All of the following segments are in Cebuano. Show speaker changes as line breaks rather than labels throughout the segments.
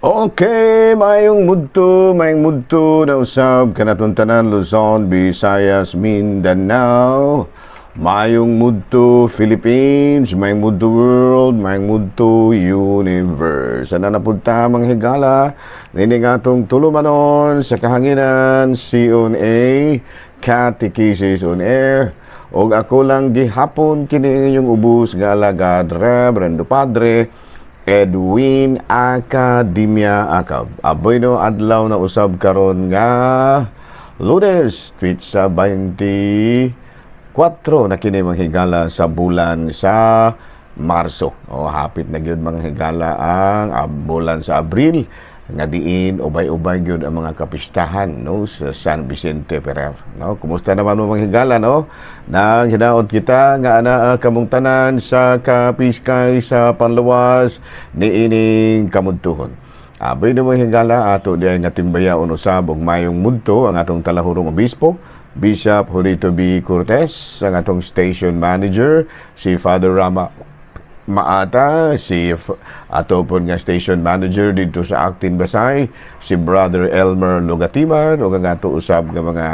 Okay, maayong mudto na usab kanatong tanan, Luzon, Visayas, Mindanao. Maayong mudto, Philippines, maayong mudto, world, maayong mudto, universe. Sana napunta, mga higala, nini nga atong tulumanon sa kahanginan, CONA, Catechesis on Air. Og ako lang gihapon kini inyong ubos nga alagad, Reverendo Padre Edwin Academia Acab. Aboy no, adlaw na usab karon nga Lunes, sa 24 na kini, mga higala, sa bulan sa Marso. O hapit na gyud, mga higala, ang bulan sa Abril nga diin ubay-ubay gyud ang mga kapistahan, no, sa San Vicente Ferrer, no? Kumusta naman mo, mga higala, no? Nang hinaot kita nga ana kamong tanan sa kapiskay sa panlawas niining kamudtuhon. Aboy no, mga higala, ato diay nga timbayaon usab og mayong mudto ang atong talahurong obispo, Bishop Julito B. Cortez, ang atong station manager, si Father Rama Maata, si ato po nga station manager dito sa Actin Basay, si Brother Elmer Lugatiman, ug ang ato usab nga mga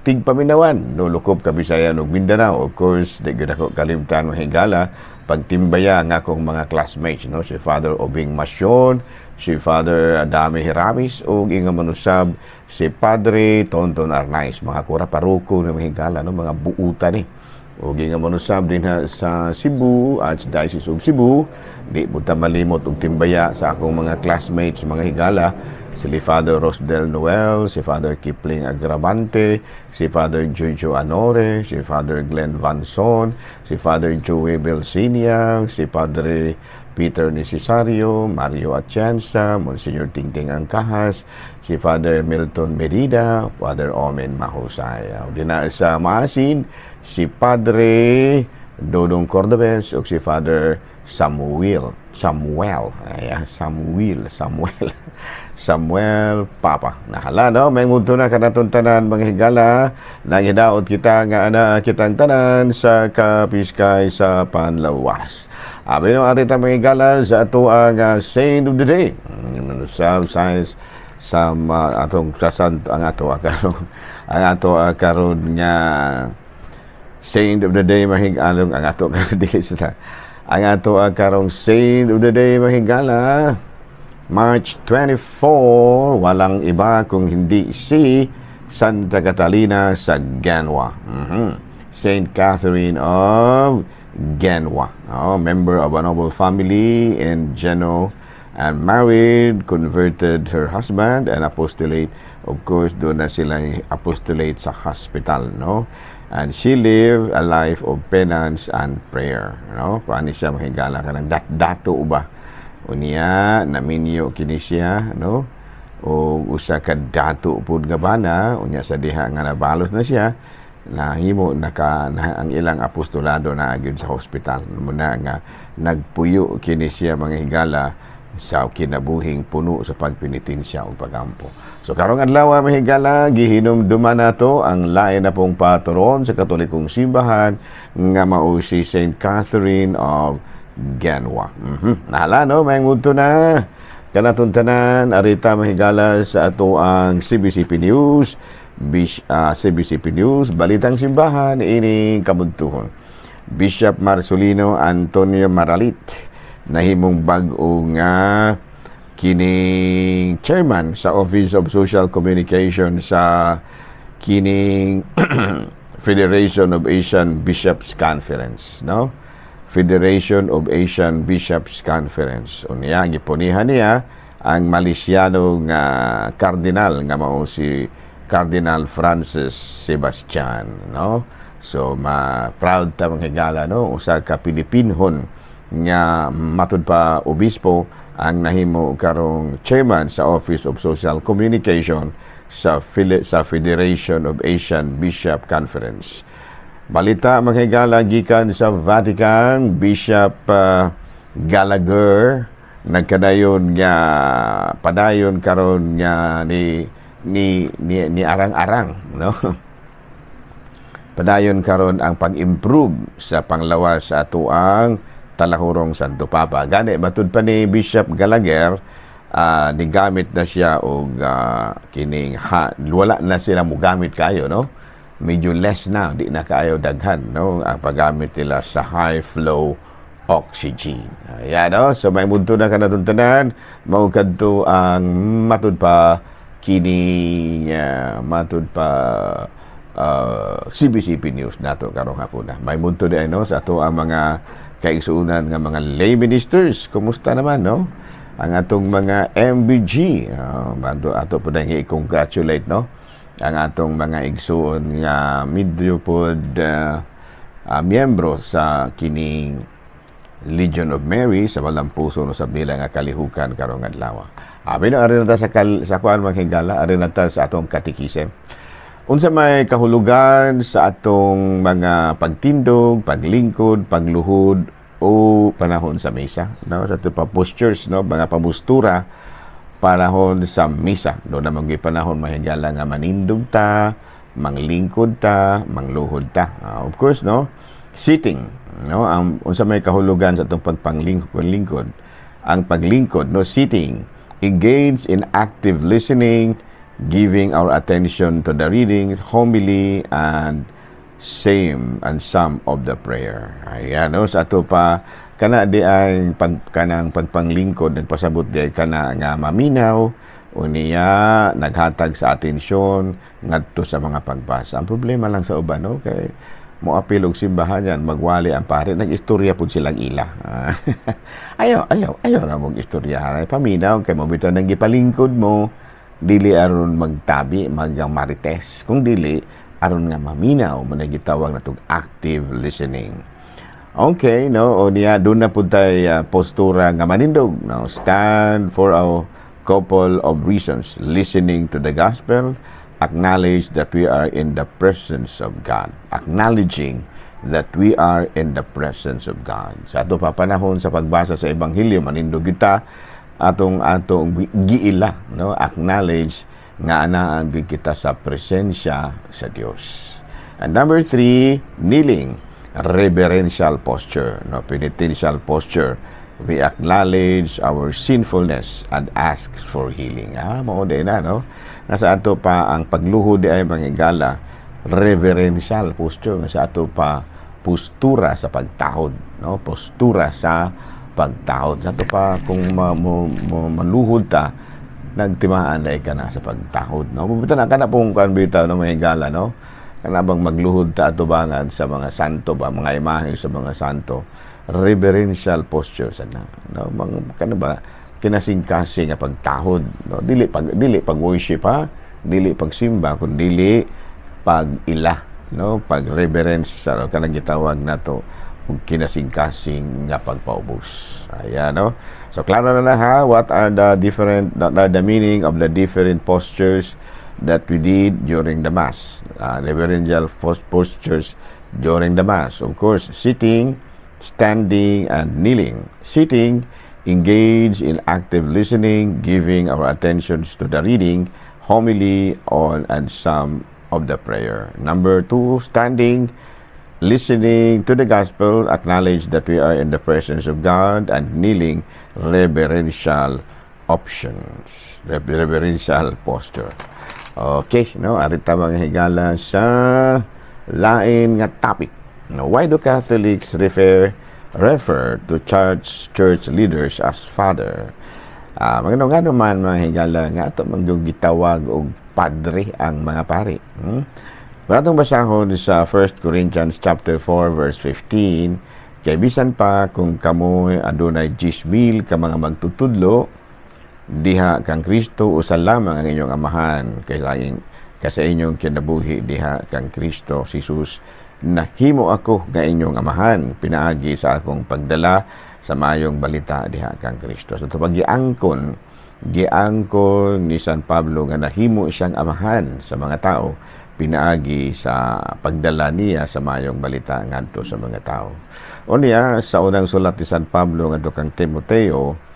tigpaminawan, no, lukop Kabisayan ug Mindanao. Of course, di gyud ako kalimtan, mga higala, pagtimbaya nga akong mga classmates, no, si Father Obing Masyon, si Father Adame Hiramis, ug inga manusab si Padre Tonton Arnaiz, mga kura paroko na, mga higala, no, mga buutan ni. Ug nga manusab din ha sa Cebu, Archdiocese of Cebu, di po ta malimot og timbaya sa akong mga classmates, mga higala, si Father Rosdel Noel, si Father Kipling Agravante, si Father Jojo Anore, si Father Glenn Vanson, si Father Joey Belsinia, si Padre Peter Necesario, Mario Atienza, Monsignor Tingting Angkahas, si Father Milton Medida, Father Omen Mahusay. Dina sa Maasin, si Padre Dodong Cordobes o si Father Samuel Samuel ay Samuel Samuel Samuel Papa. Nahala, no, may mudto na kanatong tanan, mga higala, nang hinaot kita nga ana kitang tanan sa kapiskay sa panlawas. Abi no, ari ta, mga higala, sa ato ang saint of the day. Sa science sa atong sa santo ang ato karon nga saint of the day, mahigalong ang ato karon dili sa ang ato karong saint of the day, mahigala, March 24, walang iba kung hindi si Santa Catalina sa Genoa. Saint Catherine of Genoa, oh, member of a noble family in Genoa and married, converted her husband and apostolate. Of course, doon na sila apostolate sa hospital, no? And she lived a life of penance and prayer, no? Paano siya, mahigala, ka ng dato ba? Unya, naminyo kini siya, no? O usa ka dato pud nga bana, unya sa diha nga nabalos na siya, nahimo naka na, ang ilang apostolado na gyud sa hospital. Muna nga nagpuyo kini siya, mga higala, sa kinabuhing puno sa pagpenitensya o pagampo. So karong adlaw, mga higala, gihinumduman nato ang lain na pong patron sa Katolikong Simbahan nga mao si Saint Catherine of Genoa. Nahala, no, may ngunto na kanatong tanan, arita, mahigala, sa ato ang CBCP News, CBCP News, Balitang Simbahan, ining kabuntuhon. Bishop Marcelino Antonio Maralit nahimong bag-o nga kining chairman sa Office of Social Communication sa kining Federation of Asian Bishops Conference, no? Federation of Asian Bishops Conference. Unya gipunihan niya ang Malaysiano nga cardinal nga mao si Cardinal Francis Sebastian, no? So ma proud ta, mga higala, no, usa ka Pilipinhon nga matud pa obispo ang nahimo karong chairman sa Office of Social Communication sa Federation of Asian Bishop Conference. Balita, mga higala, gikan sa Vatican, Bishop Gallagher nagkadayon nga padayon karon nga ni arang-arang, no? Padayon karon ang pag-improve sa panglawas sa atoang talahurong Santo Papa. Gani matud pa ni Bishop Gallagher, Nigamit na siya og kining ha, wala na sila mugamit kayo, no? Medyo less na, di na kaayo daghan, no, ang paggamit nila sa high flow oxygen. Ayan, no? So maayong mudto na kanatong tanan, mao kadto ang matud pa kini matud pa CBCP News nato karong hapon na. Maayong mudto di, no, sa ato ang mga kaigsuonan nga mga lay ministers. Kumusta naman, no? Ang atong mga MBG, ato ato po na i-congratulate, no, ang atong mga igsuon nga medyo pod miyembro sa kining Legion of Mary sa Walang Puso, no, sa nila nga kalihukan karong adlaw. Abi no, ari na ta sa kuan, mga higala, ari na ta sa atong katikisem. Unsa may kahulugan sa atong mga pagtindog, paglingkod, pagluhod o panahon sa misa, no? Sa ato pa postures, no, mga pamustura panahon sa misa. No na mga panahon, mahigala, nga manindog ta, manglingkod ta, mangluhod ta. Of course, no, sitting, no, ang unsa may kahulugan sa atong pagpanglingkod-lingkod? Ang paglingkod, no, sitting, engage in active listening, giving our attention to the readings, homily, and same and some of the prayer. Ayan, no, sa ato pa kana di ay pag kanang pagpanglingkod, nagpasabot di ay kana nga maminaw unya naghatag sa atensyon ngadto sa mga pagbasa. Ang problema lang sa uban, no, kay moapil og simbahan yan, magwali ang pare, nag-istorya pud silang ila. Ayaw, ayaw, ayaw ra mong istorya. Paminaw kay mo bitaw nang gipalingkod mo, dili aron magtabi, magang marites, kung dili aron nga maminaw man, gitawag natong active listening. Okay, no, o niya doon na pud tay postura nga manindog, no? Stand for a couple of reasons. Listening to the gospel, acknowledge that we are in the presence of God. Acknowledging that we are in the presence of God. Sa ato pa panahon sa pagbasa sa ebanghelyo, manindog kita, atong atong giila, no, acknowledge nga anaan gyud kita sa presensya sa Dios. And number three, kneeling, reverential posture, no, penitential posture. We acknowledge our sinfulness and ask for healing. Ah, mao din na, no? Nasa ato pa ang pagluhod di ay mga higala, reverential posture, sa ato pa postura sa pagtahod, no? Postura sa pagtahod. Sa ato pa kung maluhod ta, nagtimaan na ka na sa pagtahod, no? Bitaw na kana pong kan bitaw, no, mga higala, no? Kana bang magluhod ta atubangan sa mga santo ba, mga imahe sa mga santo, reverential posture sa na, no? Mga kana ba kinasingkasing nga pagtahod, no? Dili pag worship ha, dili pagsimba, kun dili pag-ila, no, pag reverence sa kanang gitawag nato ug kinasingkasing nga pagpaubos. Ayan, no? So klaro na na ha, what are the meaning of the different postures that we did during the Mass. Reverential postures during the Mass. Of course, sitting, standing, and kneeling. Sitting, engage in active listening, giving our attentions to the reading, homily, on, and some of the prayer. Number two, standing, listening to the gospel, acknowledge that we are in the presence of God, and kneeling, reverential options, reverential posture. Okay, no, ari ta, mga higala, sa lain nga topic. No, why do Catholics refer to church leaders as father? Ah, mga nga naman, mga higala, nga ato man gyud gitawag og padre ang mga pari. Atong basahon sa 1 Corinthians chapter 4 verse 15, "Kay bisan pa kung kamo adunay 10,000 ka mga magtutudlo, diha kang Kristo usa lamang ang inyong amahan, kay laing ka sa inyong kinabuhi diha kang Kristo Jesus nahimo ako nga inyong amahan pinaagi sa akong pagdala sa maayong balita diha kang Kristo." So pag giangkon giangkon ni San Pablo nga nahimo siyang amahan sa mga tao pinaagi sa pagdala niya sa maayong balita ngadto sa mga tao. Unya sa unang sulat ni San Pablo ngadto kang Timoteo,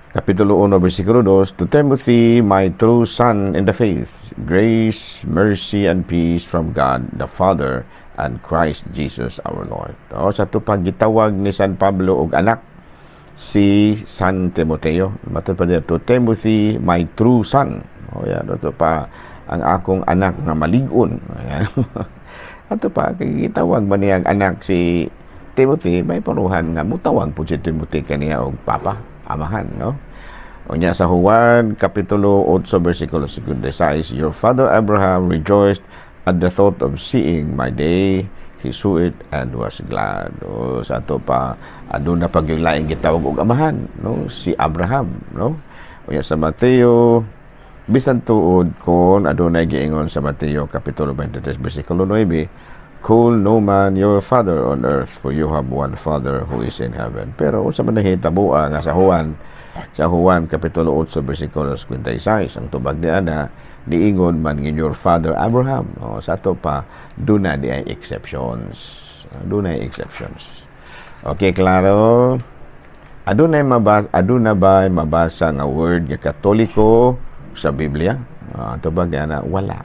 Kapitulo 1, versikulo 2, "To Timothy, my true son in the faith, grace, mercy, and peace from God the Father and Christ Jesus our Lord." O, sa ito pag gitawag ni San Pablo og anak Si San Timoteo, matod pa dito, "Timothy, my true son." O yan, ito pa ang akong anak nga malig-on. Ayan. Ato pa, kay gitawag ba niyang anak si Timothy, may paruhan nga mutawag po si Timothy kaniya og papa, amahan, no? Unya sa Juan Kapitulo 8 versikulo 56, "Your father Abraham rejoiced at the thought of seeing my day. He saw it and was glad." O, sa ato pa, aduna pag yung laing gitawag og amahan, no? Si Abraham, no? Unya sa Mateo, bisan tuod kon adunay giingon sa Mateo Kapitulo 23 versikulo 9, "Call no man your father on earth, for you have one Father who is in heaven." Pero unsa man nahitaboa nga sa Juan Kapitulo 8 versikulo 56, ang tubag ni ana, niingon man nga "your father Abraham"? O, sa ato pa, duna di ay exceptions. Dunay exceptions. Okay, klaro. Aduna ba mabasa nga word nga Katoliko sa Biblia? Tubag ana, wala.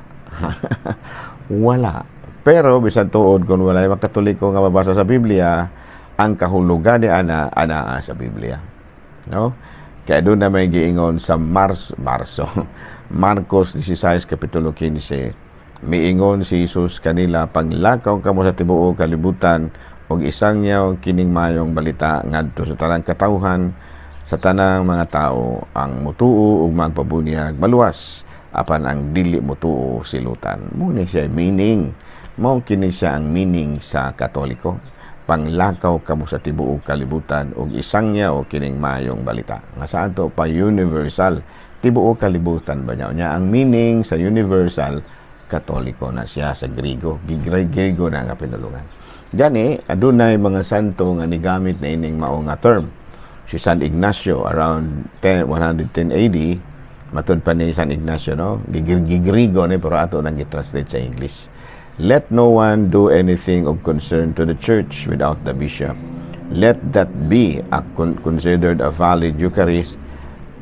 Wala. Pero bisan tuod kung wala mga Katoliko nga mabasa sa Biblia, ang kahulugan ni ana anaa sa Biblia. No? Kaya doon na may giingon sa Marso, Marcos 16 Kapitulo 15, miingon si Jesus kanila, "Panglakaw kamo sa tibuok kalibutan ug isangyaw kining Maayong Balita ngadto sa tanang katawhan, sa tanang mga tao. Ang mutuo ug magpabunyag maluwas, apan ang dili mutuo silutan." Mo ni siya meaning. Mao kini siya ang meaning sa Katoliko. Panglakaw kamo sa tibuok kalibutan ug isangyaw kining Maayong Balita. Nga sa ato pa, universal, tibuok kalibutan ba niya? Nya ang meaning sa universal, Katoliko na siya sa Grigo. Grigo na nga pinulungan. Gani, adunay mga santo nga nigamit na ining mao nga term. Si San Ignacio around 10, 110 AD, matud pa ni San Ignacio, no? Gigrigo ni, pero ato nang gitranslate sa English. "Let no one do anything of concern to the church without the bishop. Let that be considered a valid Eucharist.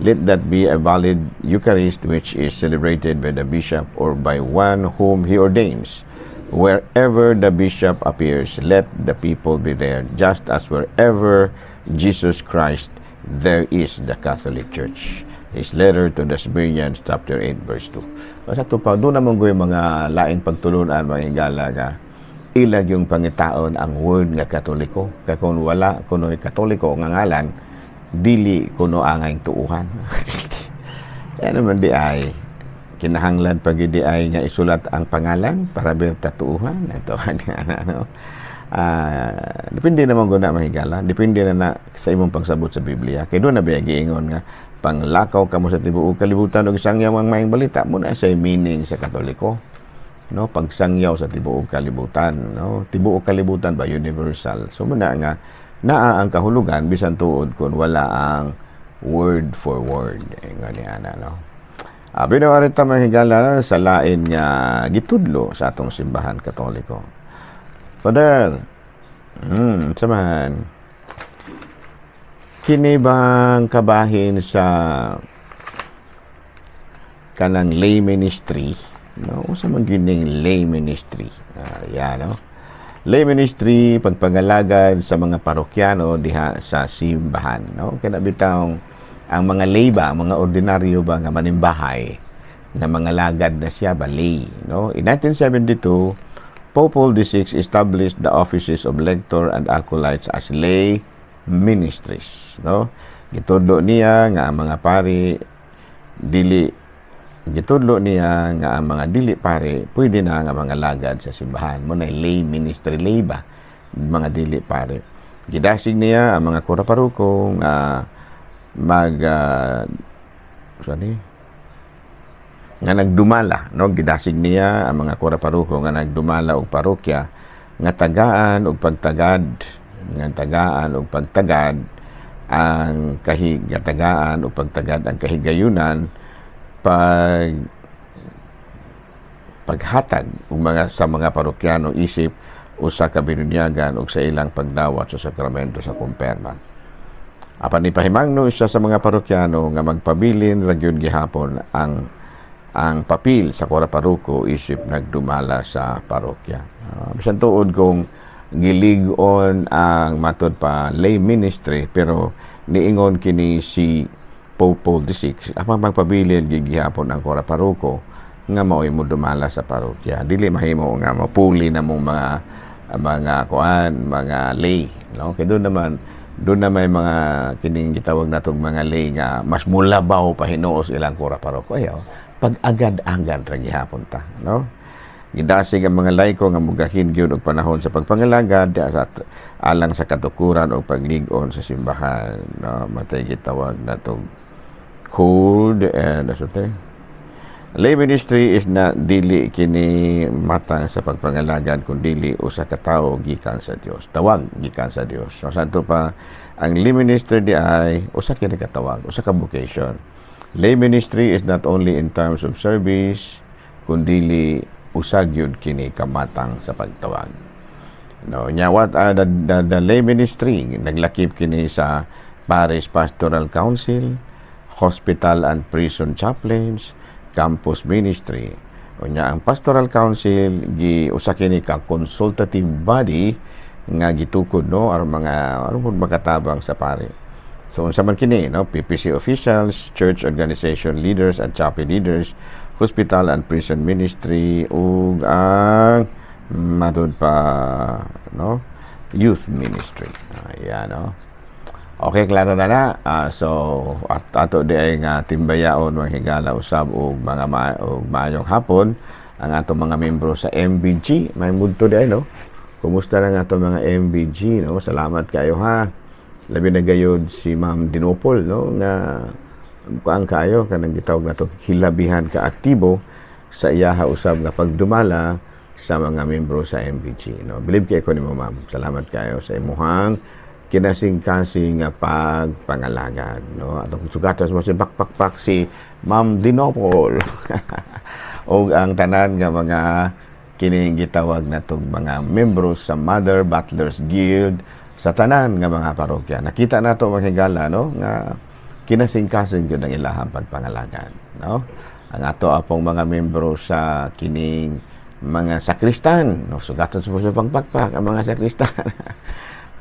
Let that be a valid Eucharist which is celebrated by the bishop or by one whom he ordains. Wherever the bishop appears, let the people be there, just as wherever Jesus Christ, there is the Catholic Church." His letter to the Smyrnians, chapter 8, verse 2. Sa ito pa, doon naman ko yung mga laing pagtulunan, mga higala nga, ilag yung pangitaon ang word nga Katoliko. Kaya kung wala kuno'y Katoliko nga ngalan, dili kuno angay tuuhan. Yan naman di ay kinahanglan pag di ay nga isulat ang pangalan para berta tuuhan. Ito, ano, depende naman guna, mahigala. Depende na na sa imong pagsabot sa Biblia. Kay doon na ba giingon nga panglakaw kamo sa tibuok kalibutan ug isangyaw ang Maayong Balita? Mo na sa meaning sa Katoliko, no? Pagsangyaw sa tibuok kalibutan, no? Tibuok kalibutan ba, universal. So mo na nga naa ang kahulugan bisan tuod kun wala ang word for word nga ni ana, no? Abi na ta, mahigala, sa lain nga gitudlo sa atong Simbahan Katoliko. Father, samahan. Kini bang kabahin sa kanang lay ministry, no? Unsa man gyud ning lay ministry? Yan, no? Lay ministry, pagpangalagad sa mga parokyano diha sa simbahan, no? Kana bitawng ang mga lay ba, mga ordinaryo ba nga manimbahay na mga lagad na siya ba, lay, no? In 1972, Pope Paul VI established the offices of lector and acolytes as lay ministries, no? Gitudlo niya nga ang mga pari dili, gitudlo niya nga ang mga dili pare pwede na nga mga lagad sa simbahan. Mo na lay ministry, lay ba, mga dili pare. Gidasig niya ang mga kura paruko nga mag sorry, nga nagdumala, no? Gidasig niya ang mga kura paruko nga nagdumala og parokya nga tagaan og pagtagad, nga tagaan og pagtagad ang kahigatagaan o pagtagad ang kahigayunan paghatag og mga sa mga parokyano isip usa ka binunyagan ug sa ilang pagdawat sa sakramento sa kumpirma. Apan ipahimangno isa sa mga parokyano nga magpabilin ra gyud gihapon ang papel sa kura paruko isip nagdumala sa parokya. Bisan tuod kung gilig-on ang matod pa lay ministry, pero Niingon kini si Pope Paul VI, apang magpabilin gihapon ang kura paroko nga mao'y modumala sa parokya. Dili mahimo nga mapuli na mong mga kuan, mga lay, no? Kay doon naman, doon na may mga kining gitawag natong mga lay nga mas mulabaw pa hinuos ilang kura paroko. Ayaw, pag agad-agad ra gihapon ta, no? Gidasig ang mga laiko nga mugahin gyud og panahon sa pagpangalagad sa alang sa katukuran o paglig-on sa simbahan, no? Matay gitawag natong cold and ano te? Lay ministry is na dili kini matang sa pagpangalagad kun dili usa ka tawo gikan sa Dios. Tawag gikan sa Dios. So santo pa ang lay ministry di ay usa kini ka tawag, usa ka vocation. Lay ministry is not only in terms of service, kundili usa gyud kini kamatang sa pagtawag. No, nya what are the lay ministry? Naglakip kini sa Parish Pastoral Council, Hospital and Prison Chaplains, Campus Ministry. Unya ang Pastoral Council gi usa kini ka consultative body nga gitukod, no, aron mga aron makatabang sa pari. So unsa man kini, no? PPC officials, church organization leaders and chapel leaders, hospital and prison ministry, ug ang matud pa, no, youth ministry. Ayan, no. Okay, klaro na na. So at ato di ay nga timbayaon, mga higala, usab og mga og maayong hapon ang atong mga membro sa MBG. May mudto di ay, no. Kumusta na nga atong mga MBG, no? Salamat kayo ha. Labi na gayod si Ma'am Dinopol, no, nga kuan kayo, kanang gitawag nato hilabihan ka aktibo sa iyaha usab nga pagdumala sa mga membro sa MBG, no. Believe kay ko nimo, ma'am. Salamat kayo sa imuhang kinasing-kasing nga pagpangalagad, no. Atong sugatan sa si bakpakpak si Ma'am Dinopol ug ang tanan nga mga kining gitawag natong mga membro sa Mother Butlers Guild sa tanan nga mga parokya. Nakita nato, mga higala, no, nga kinasing-kasing gyud ang ilahang pagpangalagad, no. Ang ato apong mga membro sa kining mga sakristan, no, sugatan sa puso pangpakpak ang mga sakristan.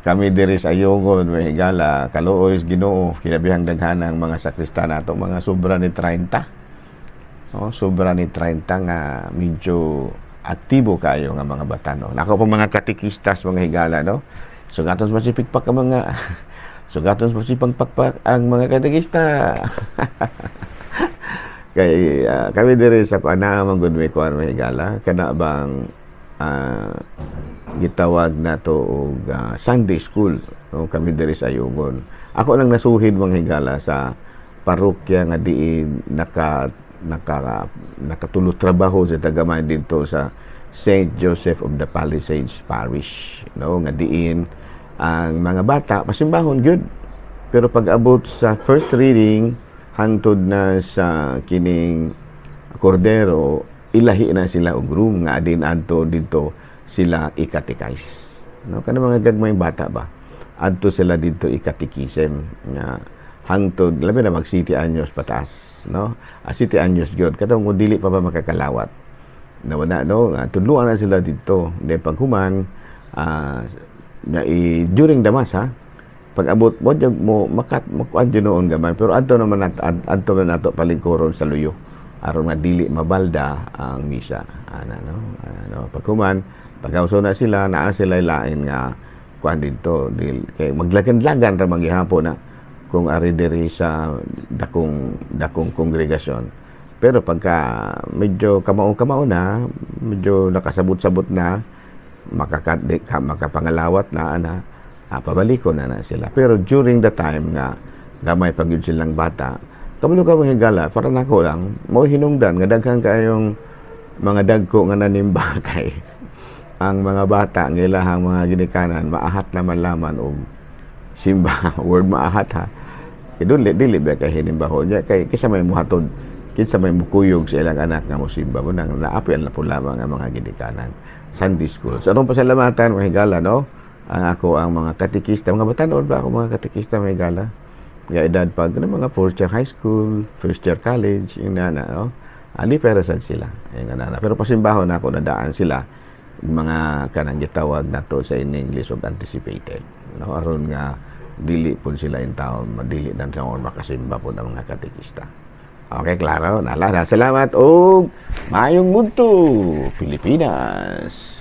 Kami diri sa Ayungon, mga higala, kaluoy sa Ginoo, kinabihang daghanang mga sakristan nato, mga sobra ni 30. No, sobra ni 30 nga medyo aktibo kayo nga mga batanon. Ako po mga katikistas, mga higala, no. Sugaton sa pikpak ang mga sugaton sa pangpakpak ang mga katikista. Kay kami diri sa kuan na man gud may kuan, mga higala, kana bang gitawag nato og Sunday school, no, kami diri sa Ayungon. Ako lang nasuhid, mga higala, sa parokya nga diin naka naka nakatulot trabaho sa tagamay dito sa St. Joseph of the Palisades Parish, no, nga diin ang mga bata pasimbahon gyud, pero pag abot sa first reading hangtod na sa kining kordero, ilahi na sila og room nga adin adto didto sila ikatikais, no. Kanang mga gagmayng bata ba, adto sila didto ikatikisem nga hangtod labi na mag 7 anyos pataas, no, a 7 anyos gyud, katong kung dili pa ba makakalawat na wala, no, tudluan na sila didto. Then paghuman na i, during the mass ha, pag abot mo mo makat makuan jud noon gamay, pero adto naman adto man nato palingkuron sa luyo aron nga dili mabalda ang misa ana, no. Ano, paghuman, pagawso na sila, naa sila lain nga kuan didto dil, kay maglagan-lagan ra maghihapon na kung ari diri sa dakong dakong kongregasyon. Pero pagka medyo kamao-kamao na, medyo nakasabot-sabot na, makakat makapangalawat na ana, pabaliko na na sila. Pero during the time nga gamay pa gyud silang bata, kabalo ka, mga higala, para nako lang mo hinungdan nga daghan kayong mga dagko nga nanimba kay ang mga bata nga ilahang mga ginikanan maahat naman laman og simba. Word maahat ha, kay dili dili ba kay hinimbaho niya, kay kaysa may muhatod, kinsa may mukuyog sa ilang anak nga mosimba mo nang naapi na po lamang ang mga ginikanan Sunday school. So atong pasalamatan, mga higala, no, ang ako ang mga katikista, mga batanon ba ako mga katikista, mga higala, nga edad pag ano, mga fourth year high school, first year college, yung nana, no? Ali pero sad sila. Yung nana. Pero pasimbahon na ako nadaan sila mga kanang gitawag nato sa in English og anticipated, no, aron nga Dili po sila in town, dili na taon makasimba po ng mga katekista. Okay, klaro. Nala, salamat og maayong mudto, Pilipinas.